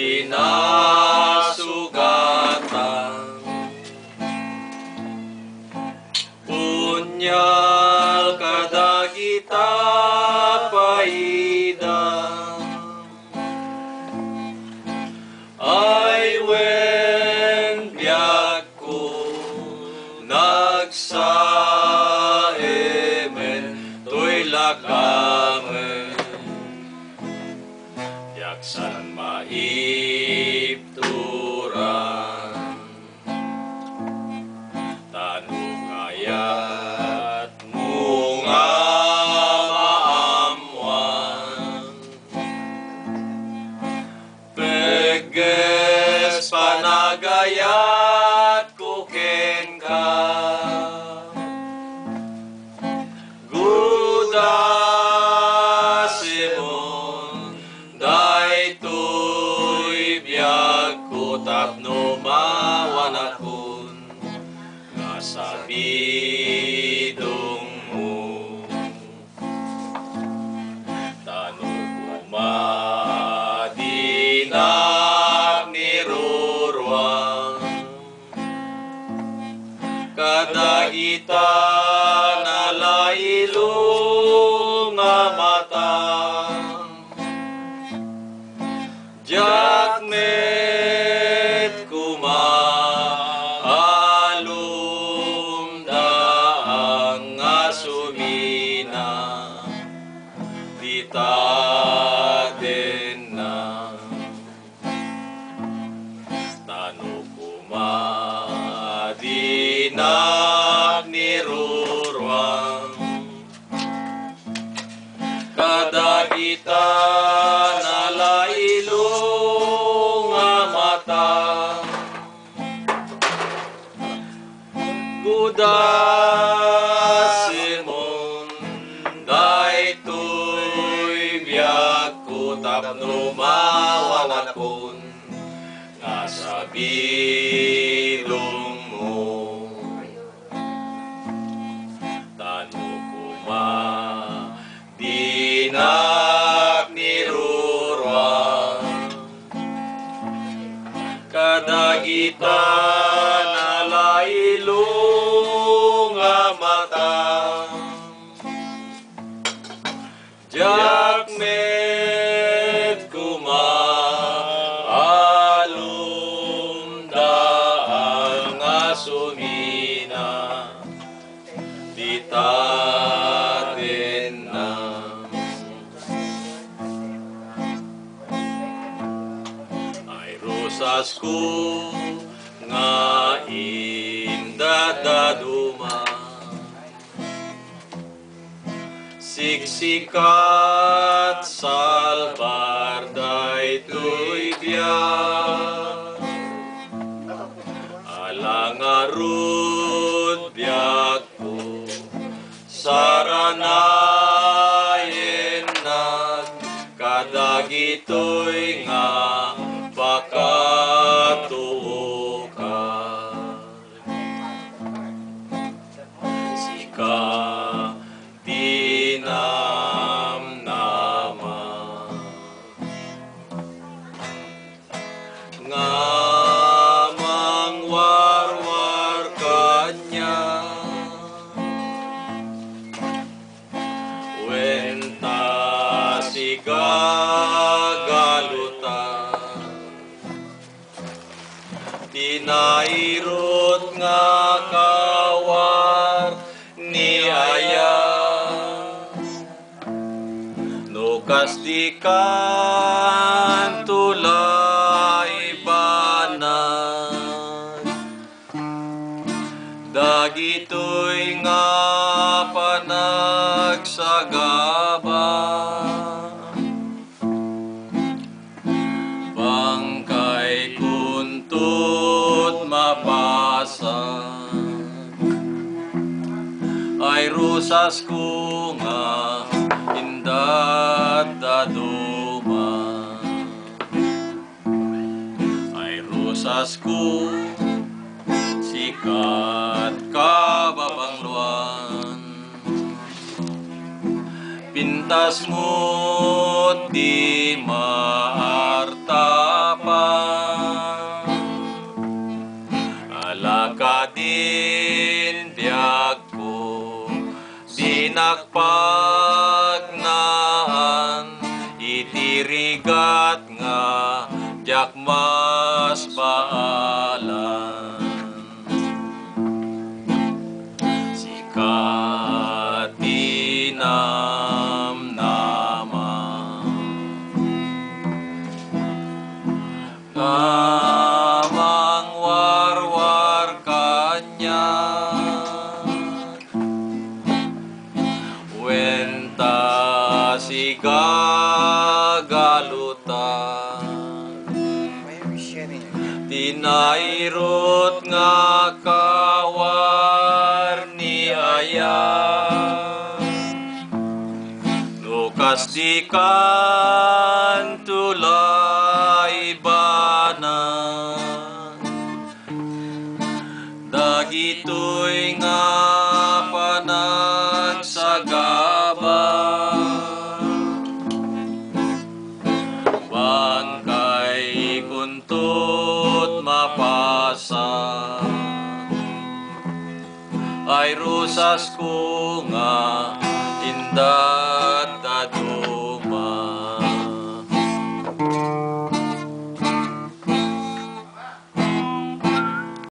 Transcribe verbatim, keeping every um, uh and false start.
Inasugatan. Punyal kadagita paida. Ay wen biagko nagsaemen toy lakamen. Diak san maipturan. Ta no kayatmo nga maammoan, pegges panagayatko kenka. Gudasemon daytoy biagko tapno maawanakon nga sabidongmo. Ta no koma dinak niruruam kadagita nalailong a mata, diak met koma alumdaang nga sumina dita denna. Ta no koma dinak niruruam kadagita nalailong a mata, gudasemon daytoy biagko tapno maawanakon nga sabidongmo. Ta no koma dinak niruruam kadagita nalailong a mata, diak met koma alumdaang nga sumina dita denna. Ay rusasko nga indaddaduma, siksikat salbar daytoy biag. Ala ngarud biagko, saranayennak kadagitoy nga pakatuokan. Sika ti namnama nga mangwarwar kaniak, wen ta sigagalutan ti nairut nga kawar ni ayat. No kas dikanto la ibanag dagitoy nga panagsagaba, bangkaykonto ti mapasag. Ay rusasko nga indaddaduma. Ay rusasko, sikat kababangloan. Pintasmo ti maartapa. Nakpagnaan iti rigat nga diak masbaalan. Sika ti namnama. Nga mangwarwar kaniak, wen ta sigagaluta. Ti nairut nga kawarni aya. No kasdi kanto laibana dagitoy nga panagsagaba, bangkay kuntot mapasa. Ay rusasko nga